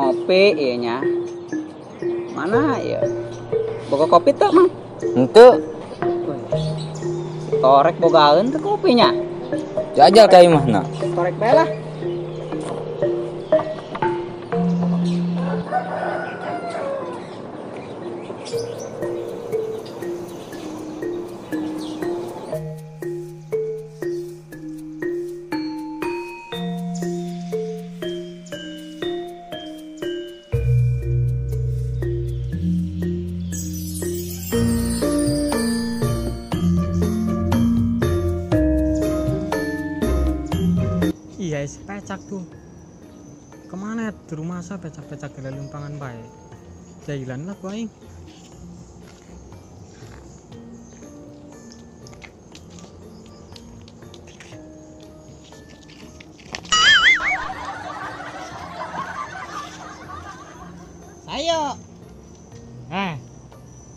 Ngopi ieu nya. Mana ya? Boga kopi teu, Mang? Henteu. Torek bogaeun teu kopinya. Jajal ka imahna. Torek bae lah. Iya, si pecak tuh. Kemana di rumah saya pecak-pecak gila lumpangan baik. Jalan lah gua aing. Ayo.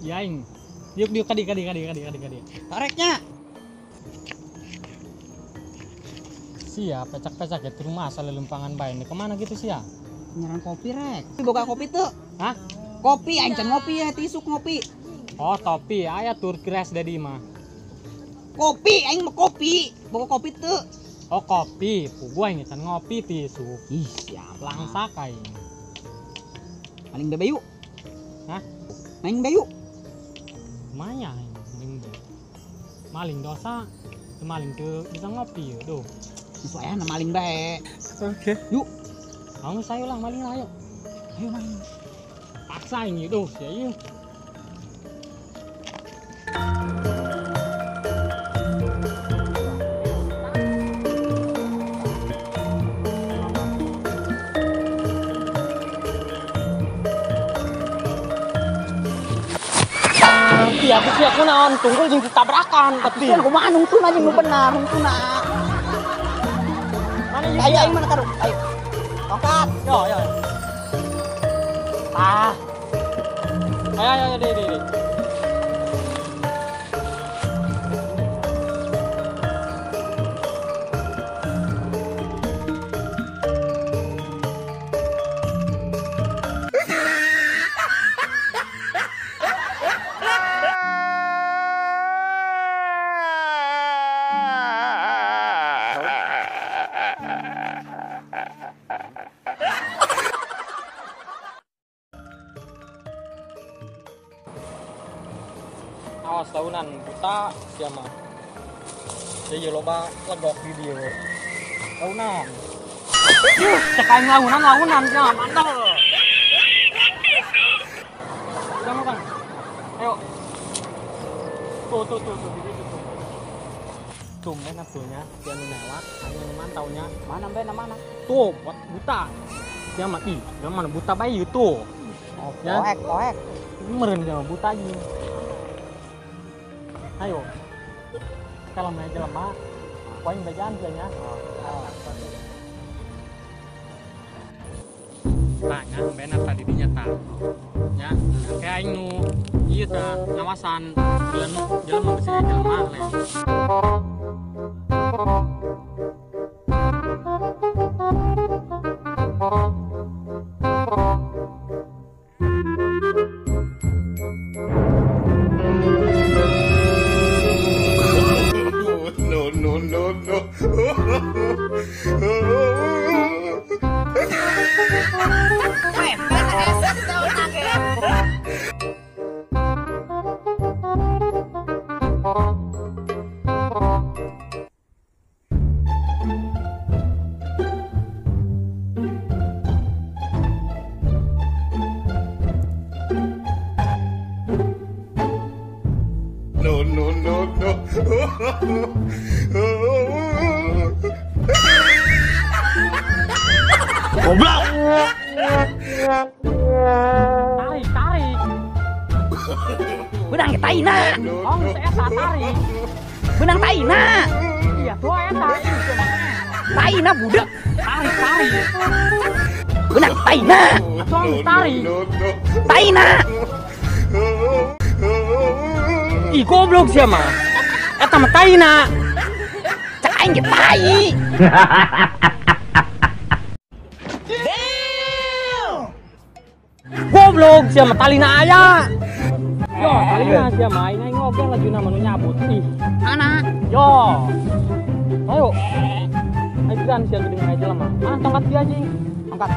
Iya aing. Diuk diuk kadi kadi kadi kadi kadi kadi. Toreknya. Sia pecak-pecak ya di rumah asal lumpangan bae. Ini kemana gitu sia? Nyerang kopi rek. Boga kopi tuh. Hah? Kopi aing can ngopi ya tisuk ngopi. Oh, topi aya tur crash dari mah. Kopi aing mah kopi. Boga kopi tuh. Oh, kopi. Puguh aing can ngopi tisuk. Ih, siap langsak aing. Maling bebe yuk. Hah? Maling be yuk. Maya aing maling be. Maling dosa, maling teu bisa ngopi ya, duh. Soalnya maling bae. Oke. Yuk. Kamu sayo lah maling lah ayo. Ayo maling. Paksa ini tuh, ya yuk. Iya, aku siap naon tunggul jeung ditabrakan peti. Kan kumaha nungtun anjing nu benar, nungtuna. Ayo, ayo mana taruh? Ayo. Tongkat. Yo, yo. Ah. Ayo, ayo, ayo, deh, deh. Awas tahunan buta siapa? Jadi loba legok di dia. Tahunan. Cek aing launan launan ya mantap. Udah makan. Ayo. Tuh tuh tuh tuh di situ tuh. Tumben atunya dia nu lewat, anu mantaunya. Mana be mana? Tuh buat buta. Dia mah ih, dia mana buta bae itu. Oh, poek poek. Meureun dia mah buta aja. Ayo, kalau mau jelema, poin bejaan nya. Tanya, benar tadi dinya ta. Ya, kayak aing nu ieu tah ngawasan jelema jelema bisi jelema le. No, no, no. No, no, no, no. Goblok. Tarik, tarik. Benang taina. Oh, saya tarik. Benang taina. Iya, tuh eta. Taina budak. Tarik, tarik. Benang taina. Tuh, tarik. Taina. Ih, goblok sia mah. Eta mah taina. Cak aing ge tai. Damn. Goblok sia mah talina aya. Yo, talina sia mah aing aing oge lajuna mah nu nyabut. Ih, Mana? yo. Ayo. Ayo kan sia geuning aja jelema. Ah, tongkat dia anjing. Angkat.